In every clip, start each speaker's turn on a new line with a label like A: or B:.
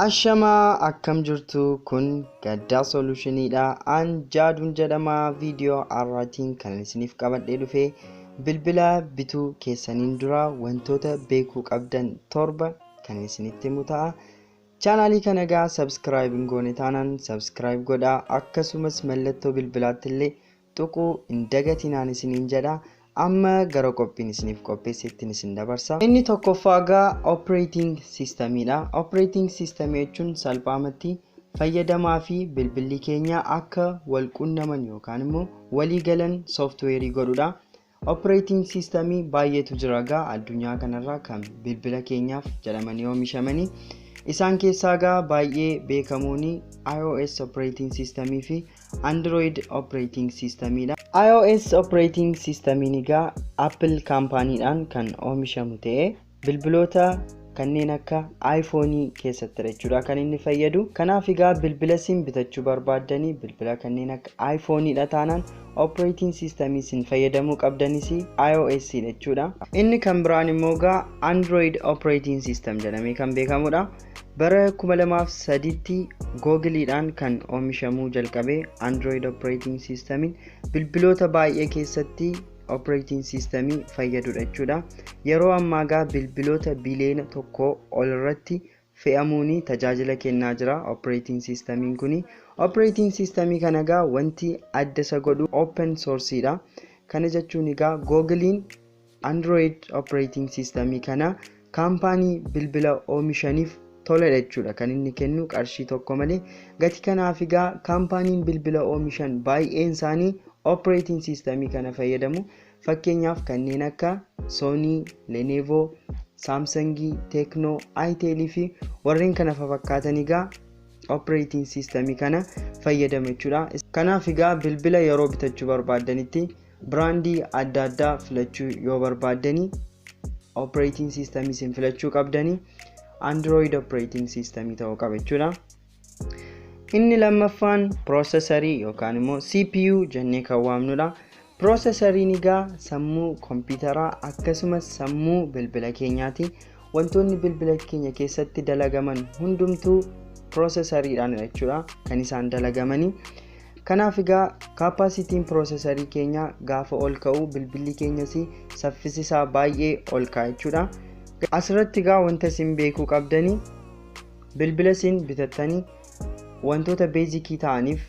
A: Ashamaa, akkam jirtu? Kun Gaddaa Solutioniidha. An Jaaduun jedhama. Viidiyoo har'aatiin kan isiniif qabadhee dhufe bilbila bituu keessaniin dura wantoota beekuu qabdan 7 kan isinitti himu ta'a. Chaanaalii kana egaa subscribe hin goone taanaan subscribe godhaa, akkasumas mallattoo bilbilaatti illee tuquu hin dagatinaan isiniin jedha. Amma gara qophiin isiniif qopheessettiin isin dabarsa. Inni tokkoffaa egaa operating systemiidha. Operating system jechuun salphaamatti fayyadamaa fi bilbilli keenya akka wal qunnaman yookaan immoo walii galan sooftiweerii godhudha. Operating systemii baay'eetu jira egaa addunyaa kanarra kan bilbila keenyaaf jedhamanii oomishamanii. Isaan keessaa egaa baay'ee beekamoon iOS operating systemii fi Android operating systemiidha. iOS operating systemiin egaa Apple kaampaaniidhaan kan oomishamu ta'ee bilbiloota kanneen akka iPhone keessatti jechuudha kan inni fayyadu. Kanaaf egaa bilbila isin bitachuu barbaaddanii bilbila kanneen akka iPhone dha taanaan operating systemii isin fayyadamuu qabdanis iOS jechuudha. Inni kan biraan immoo egaa Android operating system jedhamee kan beekamudha. Bara 2003tti Googiliidhaan kan oomishamuu jalqabe Android operating systemiin bilbiloota baay'ee keessatti operating systemii fayyadudha jechuudha. Yeroo ammaa egaa bilbiloota biliyoona 1 ol irratti fe'amuun tajaajila kennaa jira operating systemiin kuni. Operating systemii kana egaa wanti adda isa godhu open sourceedha. Kana jechuun egaa Googiliin Android operating systemii kana kaampaanii bilbila oomishaniif toledha jechuudha kan inni kennu qarshii tokko malee. Gati kanaaf egaa kaampaaniin bilbila oomishan baay'een isaanii operating systemii kana fayyadamu. Fakkeenyaaf kanneen akka Sony, Lenovo, Samsungii, Tecno, Itel fi warreen kana fakkaatan egaa operating systemii kana fayyadamu jechuudha. Kanaaf egaa bilbila yeroo bitachuu barbaaddanitti brandii adda addaa filachuu yoo barbaaddanii operating systemii isin filachuu qabdanii Android operating systemii ta'uu qaba jechuudha. Inni lammaffaan processorii yookaan immoo CPU jennee kan waamnudha. Processoriin egaa sammuu kompiitaraa akkasumas sammuu bilbila keenyaati. Wantoonni bilbila keenya keessatti dalagaman hundumtuu processoriidhaan jechuudha kan isaan dalagamanii. Kanaaf egaa capacityn processorii keenyaa gaafa ol ka'u bilbilli keenyas saffisi isaa baay'ee ol ka'a jechuudha. Asirratti egaa wanta isin beekuu qabdanii, bilbila isin bitattanii wantoota basicii ta'aniif,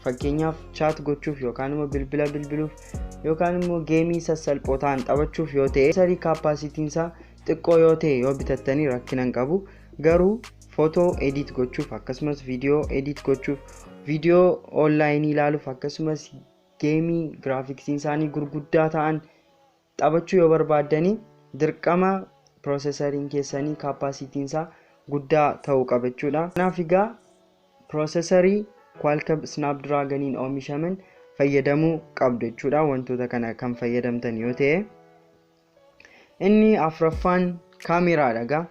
A: fakkeenyaaf chat gochuuf yookaan immoo bilbila bilbiluuf yookaan immoo gameii sassalphoo ta'an taphachuuf yoo ta'e, processorii capacityn isaa xiqqoo yoo ta'e yoo bitattanii rakkina hin qabu. Garuu footoo edit gochuuf, akkasumas viidiyoo edit gochuuf, viidiyoo onlineii ilaaluuf, akkasumas gameii graphicsiin isaanii gurguddaa ta'an taphachuu yoo barbaaddanii dirqama processoriin keessanii capacityn isaa guddaa ta'uu qaba jechuudha. Kanaaf egaa processorii Qualcomm Snapdragoniin oomishaman fayyadamuu qabdu jechuudha wantoota kana kan fayyadamtan yoo ta'e. Inni afuraffaan kaameraadha egaa.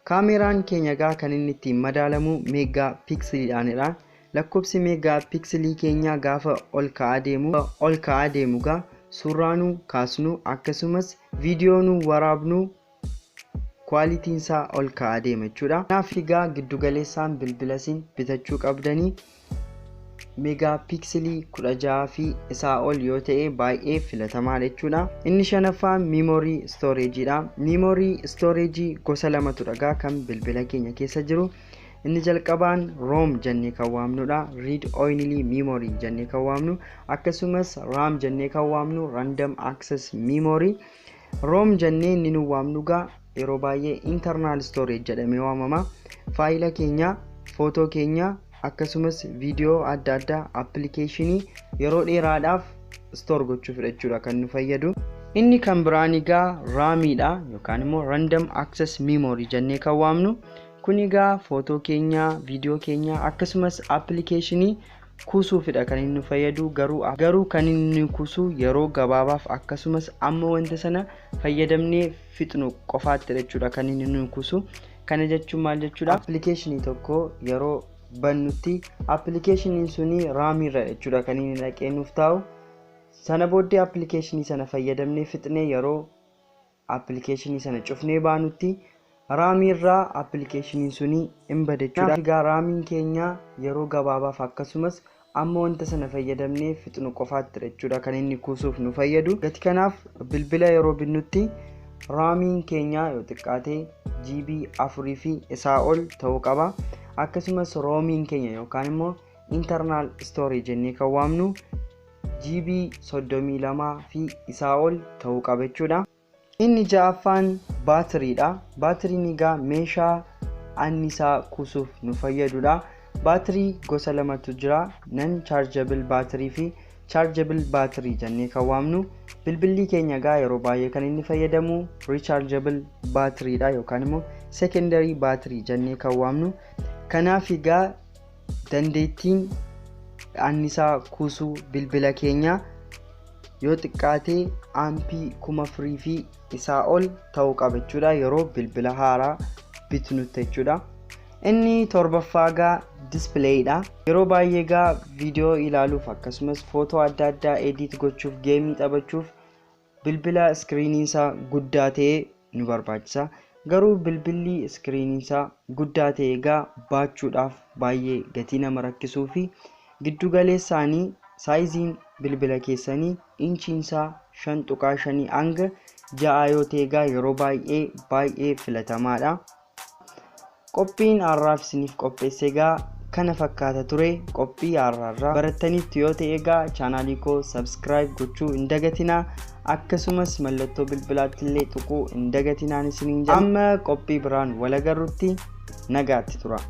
A: Kaameraan keenya egaa kan inni ittiin madaalamu megapixeliidhaanidha. Lakkoofsi megapixelii keenyaa gaafa ol ka'aa deemu egaa suuraa nu kaasnu akkasumas viidiyoo nu waraabnu qualityn isaa ol ka'aa deema jechuudha. Kanaaf egaa giddugaleessaan bilbila isin bitachuu qabdanii megapixelii 16 fi isaa ol yoo ta'e baay'ee filatamaadha jechuudha. Inni shanaffaan memory storageiidha. Memory storageii gosa lamatu egaa kan bilbila keenya keessa jiru. Inni jalqabaan ROM jennee kan waamnudha. Read Only Memory jennee kan waamnu, akkasumas RAM jennee kan waamnu, Random Access Memory. ROM jennee inni nu waamnu egaa yeroo baay'ee internal storage jedhamee waamama. Faayila keenya, footoo keenya, akkasumas viidiyoo adda addaa, applicationii yeroo dheeraadhaaf store gochuuf jechuudha kan nu fayyadu. Inni kan biraan egaa RAMiidha yookaan immoo Random Access Memory jennee kan waamnu. Kun egaa footoo keenya, viidiyoo keenya, akkasumas applicationii kuusuufidha kan inni nu fayyadu. Garuu kan inni kuusu yeroo gabaabaaf, akkasumas amma wanta sana fayyadamnee fixnu qofaatti jechuudha kan inni nu kuusu. Kana jechuun maal jechuudha? Applicationii tokko yeroo bannutti applicationiin suni RAMiirra jechuudha kan inni dhaqee nuuf taa'u. Sana booddee applicationii sana fayyadamnee fixnee yeroo applicationii sana cufnee baanutti RAMii irraa appilikeeshiniin suni hin bada jechuudha. Egaa RAMiin keenya yeroo gabaabaaf akkasumas amma wanta sana fayyadamnee fixnu qofaatti jechuudha kan inni kuusuuf nu fayyadu. Gati kanaaf bilbila yeroo binnutti RAMiin keenya yoo xiqqaate GB 4 fi isaa ol ta'uu qaba. Akkasumas ROMiin keenya yookaan immoo internal storage jennee kan waamnu GB 32 fi isaa ol ta'uu qaba jechuudha. Inni ja'affaan baatiriidha. Baatiriin egaa meeshaa annisaa kuusuuf nu fayyadudha. Baatirii gosa lamatu jira: non chargeable baatirii fi chargeable baatirii jennee kan waamnu. Bilbilli keenya egaa yeroo baay'ee kan inni fayyadamu rechargeable baatiriidha yookaan immoo secondary baatirii jennee kan waamnu. Kanaaf egaa dandeettiin annisaa kuusuu bilbila keenya yoo xiqqaate aampii 4000 fi isaa ol ta'uu qaba jechuudha yeroo bilbila haaraa bitnutti jechuudha. Inni torbaffaa egaa dispileeyidha. Yeroo baay'ee egaa viidiyoo ilaaluuf akkasumas footoo adda addaa edit gochuuf, geemii taphachuuf bilbila iskiriiniin isaa guddaa ta'e nu barbaachisa. Garuu bilbilli iskiriiniin isaa guddaa ta'e egaa baachuudhaaf baay'ee gatii nama rakkisuu fi giddu galeessaanii saayiziin bilbila keessanii inchiin isaa 5.5 hanga 6 yoo ta'e egaa yeroo baay'ee baay'ee filatamaadha. Qophiin har'aaf isiniif qopheesse egaa kana fakkaata ture. Qophii har'aarraa barattanitti yoo ta'e egaa chaanaalii koo subscribe gochuu hin dagatinaa, akkasumas mallattoo bilbilaatti illee tuquu hin dagatinaan isiniin jedha. Amma qophii biraan wal agarrutti nagaatti tura.